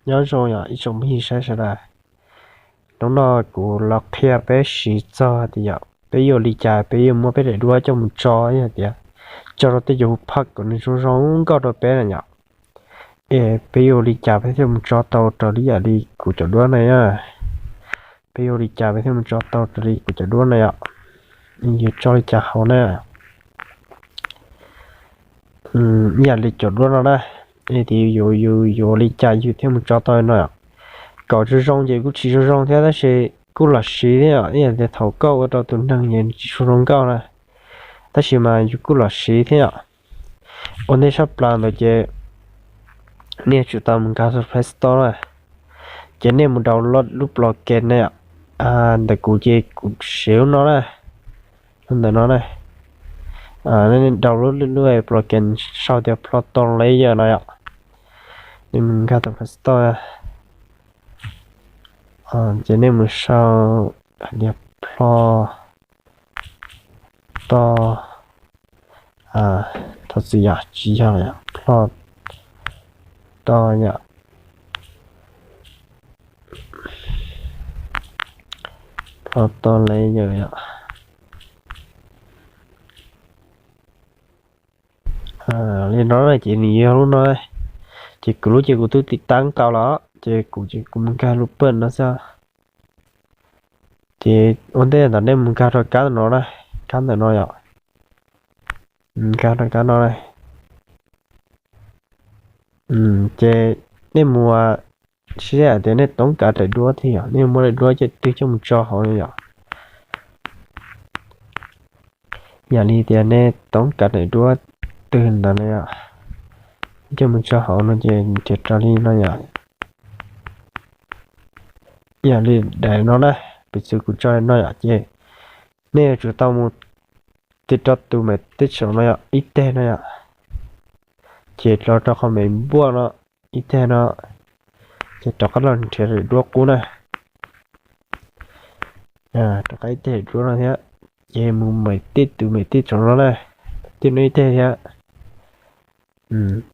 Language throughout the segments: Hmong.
Nyob zoo yom ib tsoom phooj ywg saib sawv daws. Hnub no kuv los qhia peb siv txog tias yog peb yuav ua li cas peb yuav muab peb daim duab coj mus tso, yog tias tso rau tej cov hu phaj kom nws zoo zoo nkauj rau peb na yom. Es peb yuav ua li cas peb thiaj mus tso tau raws li yam li kuv cov duab na yom. Peb yuav ua li cas peb thiaj mus tso tau raws li kuv cov duab na yom. Yuav tso li cas hauv na. Ib yam li cov duab no na, es tias yus yuav ua li cas yus thiaj mus tso tau no yom. Kom zoo zoo ces kuj tsis zoo zoo thiab tab sis kuj los siv thiab yom, ib yam li thaum koj ua rau tus neeg es tsis tshua zoo nkauj na, tab sis mas yus kuj los siv thiab yom. Ua ntej sab plaws ntawd ces nej yuav tsum tau mus nkag rau Play Store na, ces nej mus download lub plugin na yom. Ntawm kuv ces kuv siv lub no na, lub ntawm no na. Nej download lub plugin sau tias Photo Layer no yom. Nej mus nkag rau Play Store, ces nej mus sau hais tias Photo, thov txim yom, tsis yog, Photo yom, Photo Layer yom. Li no na ces nws yog lub no, ces kuv lub ces kuv twb tiv tab tau los ces kuv ces kuv mus nkag lub pej no xwb. Ces ua ntej ntawd nej mus nkag rau kab ntawm no na, kab ntawm no yom, nkag rau kab no na. Ces nej mus sib hais tias nej toob kas daim duab thiab yom, nej muab daim duab coj twg coj mus tso hauv yom. Yam li tias nej toob kas daim duab twg ntawd na yom, coj mus tso hauv no ces nrhiav raws li no yom. Yam li daim no na, piv txwv kuv tso no yom, ces nej yuav tsum tau mus tiv rau tus me tib tsom no yom, ib teg no yom, ces los rau qhov me npuaj no ib teg no, ces rov qab los nrhiav daim duab qub na. Rov qab ib teg daim duab no thiab, ces mus me tib tus me tib tsom no na, tib no ib teg thiab.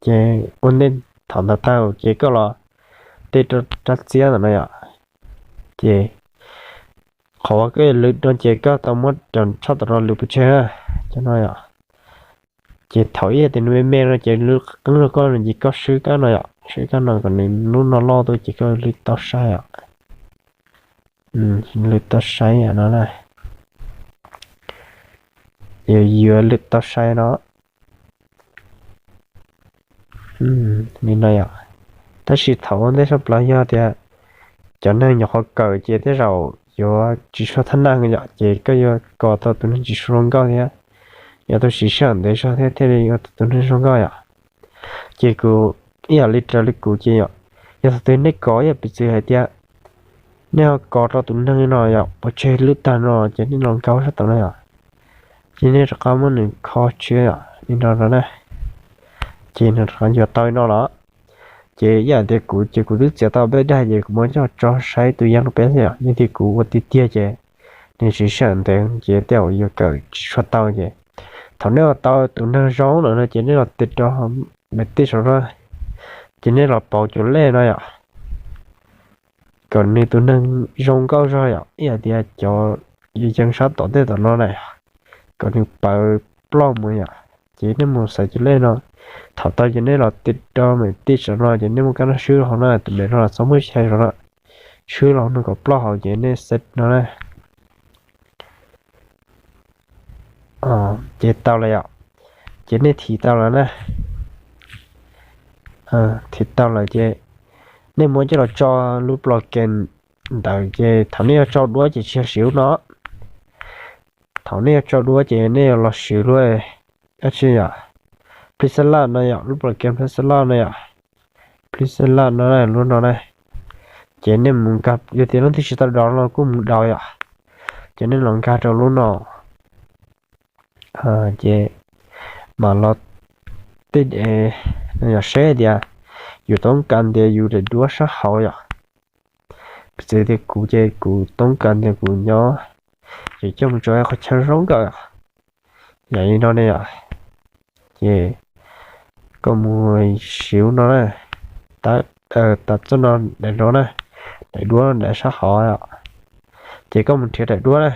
Ces ua ntej thaum ntawd tag ces koj los tiv rau rab txiab ntawm no yom, ces qhov uas koj yuav lwv no ces koj tau muab cov tshaj tawm no lwv pov tseg na, cov no yom. Ces thaum ib yam tias nws me me no ces lwv qeeb rau koj no ces koj swb kab no yom, swb kab no kom nws lub no loj tuaj ces koj lwv tau saib yom. Lwv tau saib no na, yuav lwv tau saib no. Li no yom. Tab sis thaum ua ntej sab plaws yog tias cov neeg nyuam qhuav kawm ces tej zaum yuav tsis tshua thab naj yom, ces koj yuav kos tau tus neeg tsis tshua zoo nkauj thiab, yuav tau siv sij hawm ntev zog thiab thiaj li yuav tau tus neeg zoo nkauj yom. Ces kuv ib yam li raws li kuv ces yom, yog thaum twg nej kos ib yam piv txwv hais tias nej ho kos rau tus neeg no yom, pov tseg lwb tag no ces nej los nkag sab tod no yom, ces nej rov qab muab nws kho tshiab yom, li no no na, ces nws rov qab yuav tau li no los. Ces ib yam tias kuv ces kuv twb txiav tau peb daim ces kuv muab coj tso saib tus yam rau peb xwb yom, yog tias kuv ua tiag tiag ces nws siv sij hawm ntev ces tej zaum yuav kawm tsis tshua tau ces thaum nej ua tau tus neeg zoo lawm no ces nej los tiv rau me tib saum no, ces nej los pauv cov lej no yom, kom nws tus neeg zoo nkauj zog yom, ib yam tias cov yus yees sab tom tej tom no na, kom nws pawv ploj mus yom. Ces nej mus xaiv cov lej no, thaum tau ces nej los tiv rau me tib saum no ces nej muab kab no swb hauv no, tus me no los txhob muab xaiv saum no, swb los no kom ploj hauv ces nej xaiv no na. Ces tau lawm yom, ces nej thim tau lawm na. Thim tau lawm ces nej muab coj los tso lub plugin ntawd ces thaum nej yuav tso duab ces tsis yog siv lub no. Thaum nej yuav tso duab ces nej yuav los siv lub, dab tsi yom, Pixelab no yom, lub plugin Pixelab no yom, Pixelab no lub no na. Ces nej mus nkag, yog tias leej twg tsis tau download los kuj mus download yom. Ces nej los nkag rau lub no, ces mam los tej, yog seb tias yus toob kas ntias yus daim duab sab hauv yom. Piv txwv tias kuv ces kuv toob kas ntias kuv nyob, ces coj mus tso qhov chaw zoo nkauj yom, yam li no ne yom. Ces koj mus siv lub no na, tab tas txoj no daim no na, daim duab daim sab hov os. Ces koj mus nrhiav daim duab na.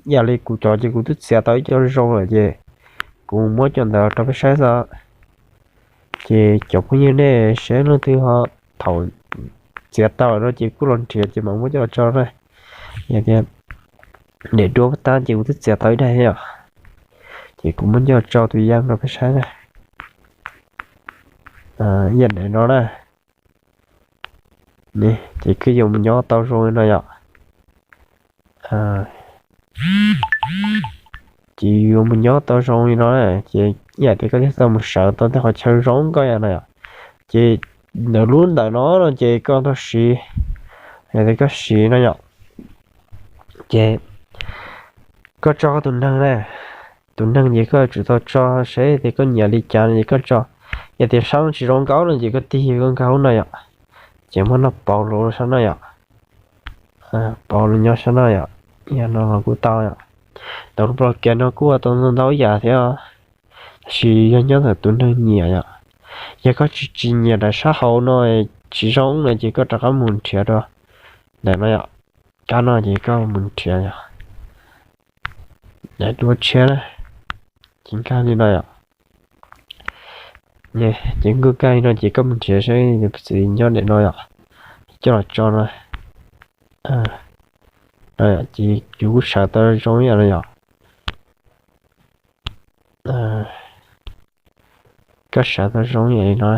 Ib yam li kuv cov ces kuv twb txiav tau ib co zoo lawm ces kuv muab cov ntawd rau peb saib xwb. Ces cov phooj ywg nej seb leej twg ho thaum txiav tau no ces kuj los nrhiav ces mam muab coj los tso na. Yog tias daim duab tab ces kuv twb txiav tau ib daim thiab os, ces kuv muab coj los tso tus yam rau peb saib na. Ib yam daim no na, ces koj yuav mus nyob tau zoo li no yom. Ces yuav mus nyob tau zoo li no na, ces ib yam tias koj thiaj tau mus sawv tau tej qhov chaw zoo nkauj yam no yom. Ces ntawm lub ntawm no no ces koj tau siv, yog tias koj siv no yom, ces koj tso koj tus neeg na. Tus neeg ces koj tsum tau tso seb tias koj nyiam li cas no ces koj tso. Yog tias sab no tsis zoo nkauj no ces koj tig koj nkag hauv no yom. Ces muab noj pauv los sab no yom. Pauv los nyob sab no yom. Yog no los kuj tau yom. Ntawm lub plos kiav no kuj ua tau ntau ntau yam thiab, tab sis yog nyob ntawm tus neeg nyiam yom. Yog koj tsis tsis nyiam daim sab hauv no tsis zoo no ces koj rov qab mus nrhiav rau ntawm no yom. Kab no ces koj mus nrhiav yom. Daim duab tshiab na, ces nkag li no yom. Ces nkag li no ces koj mus nrhiav seb txiv nyob daim no yom, coj los tso no. Ces yus kuj sawv tau zoo ib yam no yom. Koj sawv tau zoo ib yam li no,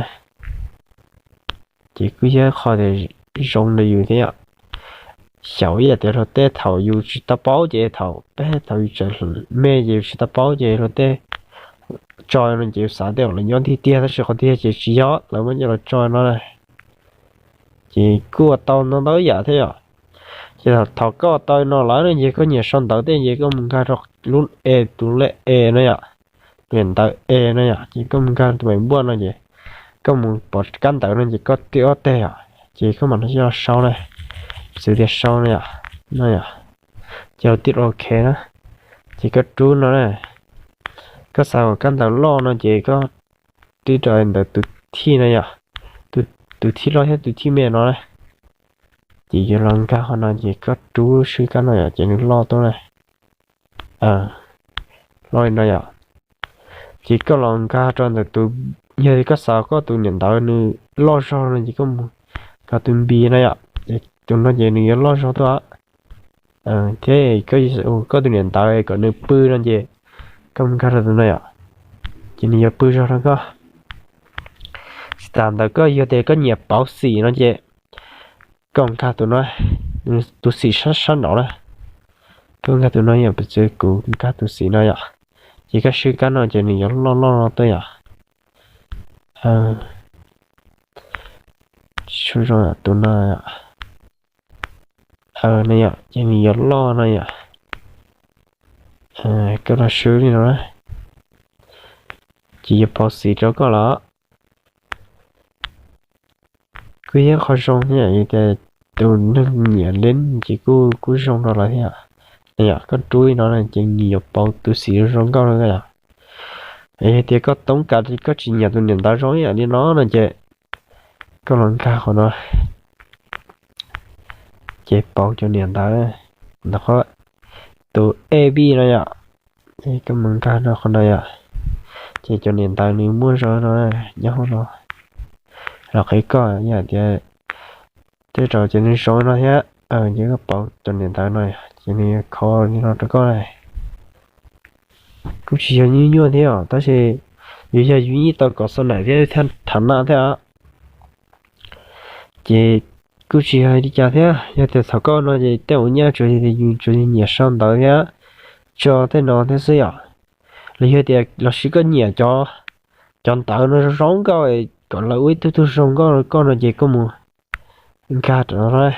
ces kuj yog qhov tias zoo rau yus thiab yom. Xyaum ib yam tias luag tej thaum yus tsis tau paub ces thaum peb thaum yus tseem me ces yus tsis tau paub ces luag tej tso no ces yus xav tias lawv nyob tiag tiag tab sis qhov tiag ces tsis yog, lawv muab coj los tso no na. Ces kuj ua tau ntau ntau yam thiab yom. Ces thaum koj ua tau no lawm no ces koj nyiam sau ntawv tej ces koj mus nkag rau lub e, tus lej e no yom, tus niam ntawv e no yom, ces koj mus nkag tus me npuaj no ces koj mus pom kab ntawv no ces koj tib ob teg yom, ces koj mam li coj los sau na, xws tias sau no yom, no yom, ces tib ok na, ces koj rub no na, koj xav kom kab ntawv loj no ces koj tib rau ntawm tus thij no yom, tus thij loj thiab tus thij me no na, ces yuav los nkag qhov no ces koj rub swb kab no yom ces nws loj tuaj na. Loj li no yom. Ces koj los nkag rau ntawm tus, yog koj xav koj tus niam ntawv nws loj zog no ces koj mus nkag tus npis no yom, tus no ces nws yuav loj zog tuaj. Thiab koj tus niam ntawv kom nws pw no ces koj mus nkag rau tus no yom, ces nws yuav pw zog rau koj. Tsis tas ntawd koj yog tias koj nyiam pauv xim no ces koj nkag tus no, tus xim sab sab nraud na. Koj nkag tus no yom, piv txwv kuv nkag tus xim no yom, ces koj swb kab no ces nws yuav loj loj no tuaj yom. Tsis tshua zoo tus no yom. No yom, ces nws yuav loj no yom. Koj los swb li no na, ces yuav pauv xim rau koj los. Kuj yog qhov zoo thiab, yog tias tus neeg nyiam li ces kuj kuj zoo rau lawv thiab. Yom, koj rub li no ces nws yuav pauv tus xim zoo nkauj no yom. Yog tias koj toob kas koj tsis nyiam tus niam ntawv zoo ib yam li no no ces koj los nkag qhov no, ces pauv cov niam ntawv ntawm qhov tus A B no yom. Ces koj mus nkag rau qhov no yom, ces cov niam ntawv nws muaj zog no nyob hauv no. Los qhia koj yom, hais tias tej zaum ces nws zoo no thiab, ces koj pauv cov niam ntawv no ces nws yuav khov li no rau koj na. Kuj tsis yog nyuaj nyuaj thiab os, tab sis yus yog yus yeej tau kov xov naim thiab thiab tham na thiab. Ces kuj tsis yog li cas thiab, yog tias thaum koj no ces tej ua nyab tsuas yog tias yus tsuas yog nyiam sau ntawv thiab tso tej no thiab xwb yom. Los yog tias los sis koj nyiam cov, cov ntawv no zoo zoo nkauj kom lawv ua ib tug tug zoo nkauj rau koj no ces koj mus nkag rau no.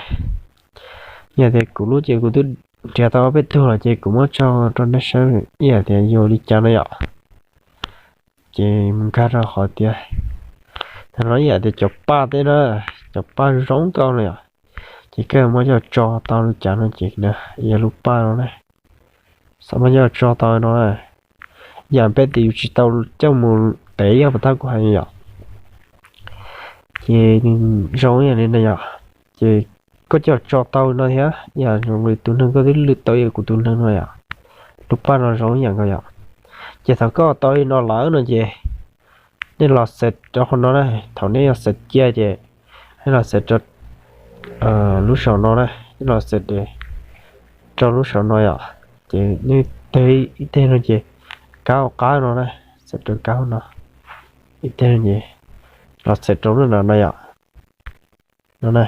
Yog tias kuv lub ces kuv twb nrhiav tau ob peb tug lawm ces kuv muab tso rau nej saib ib yam tias yog li cas no yom. Ces mus nkag rau qhov tias, no ib yam tias cov paj teb na, cov paj zoo nkauj no yom. Ces koj muab coj tso tau li cas no ces yog lub paj no na. Xav muab coj tso tau no na, yam peb tias yus tsis tau coj mus tev yog puas tab kuv hais yom. Ces nws zoo ib yam li no yom. Ces koj coj tso tau no thiab, yam li tus neeg koj twb lwm tau yam kuv tus neeg no yom. Lub paj no zoo ib yam nkaus yom. Ces thaum koj tau li no lawm no ces nej los xav rau qhov no na, thaum nej yog xav cia ces nej los xav rau lub saum no na, nej los xav rau lub saum no yom. Ces nej teg ib teg no ces kab hauv qab no na, xav rau kab hauv no, ib teg no ces los xav rau lub no no yom. No na,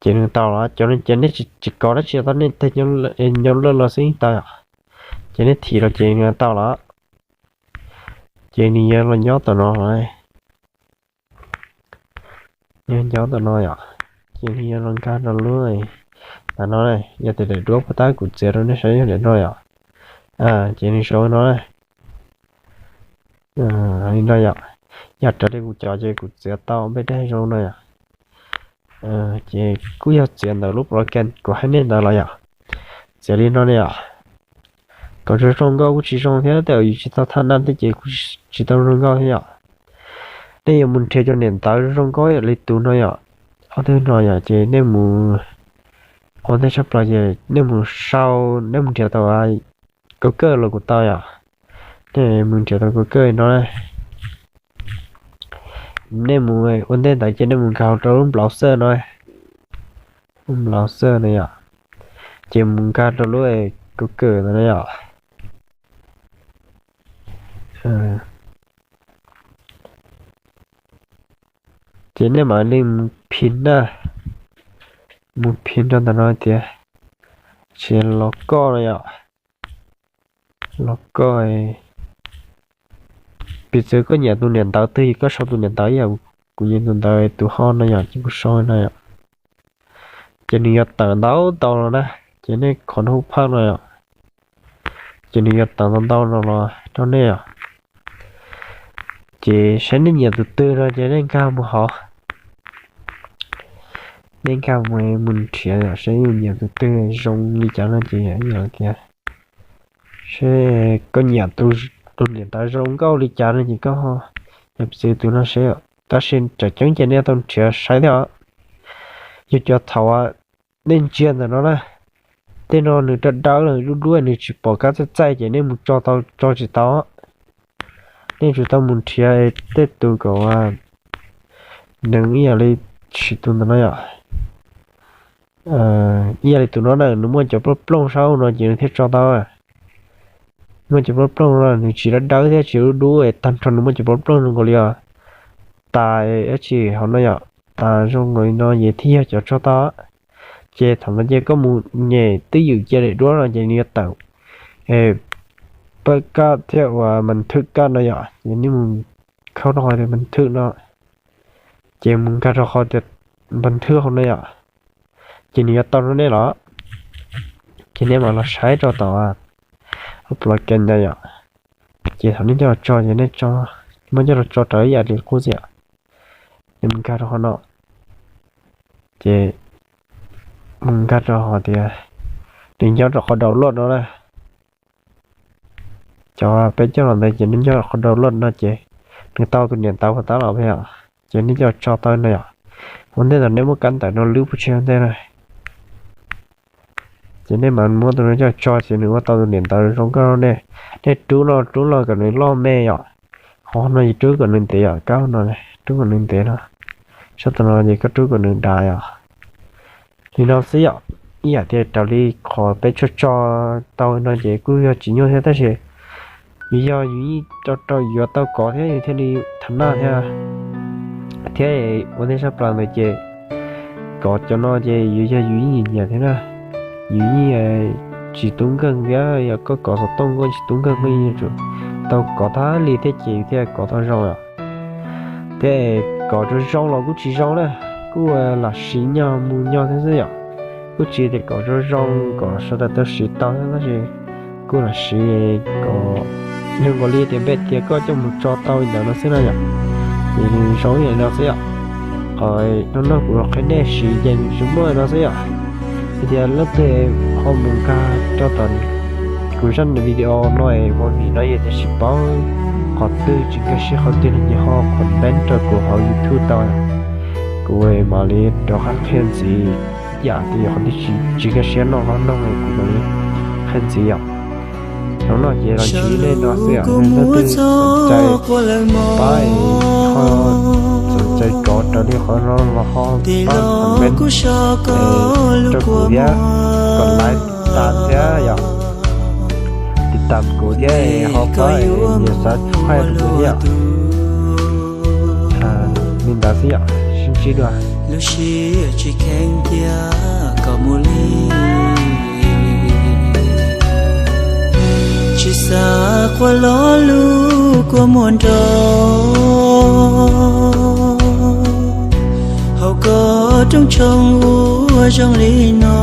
ces nws tau los cov no ces nej tsis kov dab tsi tau, nej teg nyob lawm los xwb yeej tau yom. Ces nej thim los ces nws tau los, ces nws yuav los nyob tom no, nws nyob tom no yom. Ces nws yuav los nkag rau lub, tam no, yog tias daim duab puag ta kuv txiav rau nej saib yog daim no yom. Ces nws zoo no li no yom. Yog raws li kuv cov ces kuv txiav tau npej dab zoo no yom. Ces kuj yog txiav ntawm lub program kuv hais nej ntawd los yom. Txiav li no li yom. Kom zoo zoo nkauj kuj tsis zoo thiab, tej zaum yus tsis tau thaj naj thiab ces kuj tsis tau zoo nkauj thiab yom. Nej yuav mus nrhiav cov niam ntawv zoo zoo nkauj yam li tus no yom. Ob tug no yom ces nej mus ua ntej tshaj plaws ces nej mus sau, nej mus nrhiav tau Google los kuj tau yom. Nej mus nrhiav tau Google no, nej mus ua ntej ntawd ces nej mus nkag rau lub browser no, lub browser no yom. Ces mus nkag rau lub Google no yom. Ces nej mam li mus phim na, mus phim rau ntawm no tias, tsis los koj no yom, los koj. Piv txwv koj nyiam tus niam ntawv twg koj sau tus niam ntawv ib yam kuv nyiam tus ntawv tus ho no yom, ces kuv sau no yom. Ces nws yuav tawm ntau ntau los na, ces nej kho no hub phaj no yom. Ces nws yuav tawm ntau ntau no los rau nej yom. Ces saib nej nyiam tus twg no ces nej nkag mus hov, nej nkag mus mus nrhiav yom, saib yus nyiam tus twg zoo li cas no ces yog tias, saib koj nyiam tus niam ntawv zoo nkauj li cas no ces koj ho, yog piv txwv tus no saib, tab sis tseem ceeb ces nej tau nrhiav saib thiab os. Yog cov thaum nej ntsia ntawm no na, tej no nws dawb dawb los dub dub nws tsis pom kab txaij txaij ces nej mus tso tau tso tsis tau. Nej tsum tau mus nrhiav tej tus kom nws ib yam li, tsis tus ntawm no yom, ib yam li tus no na nws muaj cov plooj plooj saum no ces nws thiaj tso tau. Muaj cov plooj plooj no nws tsis dawb dawb thiab tsis dub dub tag nrho, nws muaj cov plooj plooj zoo nkaus li os, tas dab tsi hauv no yom, tas zoo nkaus li no ces thiaj yog cov tso tau. Ces thaum no ces koj mus nyem twj ywm cia daim duab no ces nws yuav tawm pab kab thiab uas mas thwj kab no yom, ces nej mus khau rau qhov tias mas thwj no, ces mus nkag rau qhov tias mas thwj hauv no yom, ces nws yuav tau rau nej los. Ces nej mam los saib rau tom lub program ntawd yom. Ces thaum nej coj los tso ces nej muab coj los tso raws ib yam li qub xwb yom. Nej mus nkag rau qhov no, ces mus nkag rau qhov tias nws nyob rau qhov download no na. Cov peb coj los ntawd ces nws nyob rau qhov download no ces nws tau tus niam ntawv puag ta los yom. Ces nej coj los tso tau no yom. Ua ntej ntawd nej muab kab ntawv no lwb pub tseg ua ntej na. Ces nej mam muab tus no coj los tso ces nws ua tau tus niam ntawv zoo nkauj nej. Nej rub no rub los kom nws loj me yom. Qhov no yus rub kom nws ntev yom, kab no rub kom nws ntev no. Sab tom no ces koj rub kom nws dav yom. Li no xwb yom. Ib yam tias raws li qhov peb tso tso tau no ces kuj yog tsis nyuaj thiab tab sis yus yog yus yeej rau rau yuav tau kov thiab yus thiaj li tham naj thiab. Thiab ua ntej tshaj plaws ntawd ces kov cov no ces yus yog yus yeej nyiam nyiam thiab na. Yus yeej tsis tub nkeeg thiab, yog koj kov xov tooj koj tsis tub nkeeg koj yeej yuav tsum tau kov tag li thiab ces yus thiaj kov tau zoo yom. Thiab kov zoo zoo los kuj tsis zoo na, kuj lam siv nyog mus nyog thiab xwb yom. Kuj tsis tias kov zoo zoo kom sawv daws tau siv tau thiab tab sis kuj lam siv kom zoo nkaus li tias npe tias koj coj mus tso tau li ntawd no xwb na yom. Ces nws zoo ib yam li no xwb yom. Qhov no no kuv los qhia nej siv ces nws tsis muaj no xwb yom. Yog tias leej twg ho mus nkag rau tom kuv zaj video no es ua vim no yog tias tsis paub qhov twg tsis nkag siab qhov twg no ces ho comment rau kuv hauv YouTube tau. Kuv mam li rov qab qhia ntxiv. Yam twg yog qhov twg tsis nkag siab noj qhov noj kuv mam li qhia ntxiv yom. Hnub no ces los ntsib nej no xwb yom, leej twg txom nyem pab es ho txom nyem rov raws li qhov no los ho pab comment rau kuv thiab, kom like tas thiab yom, tiv tam kuv thiab ho pab es nias subscribe rau kuv thiab yom. Li ntawd xwb yom, sib ntsib dua. Lub siab tsis kheev cia kom mus li, tsis xav qhuas lo lus kua muag nrov hauv koj rooj tshoob ua zoo li no.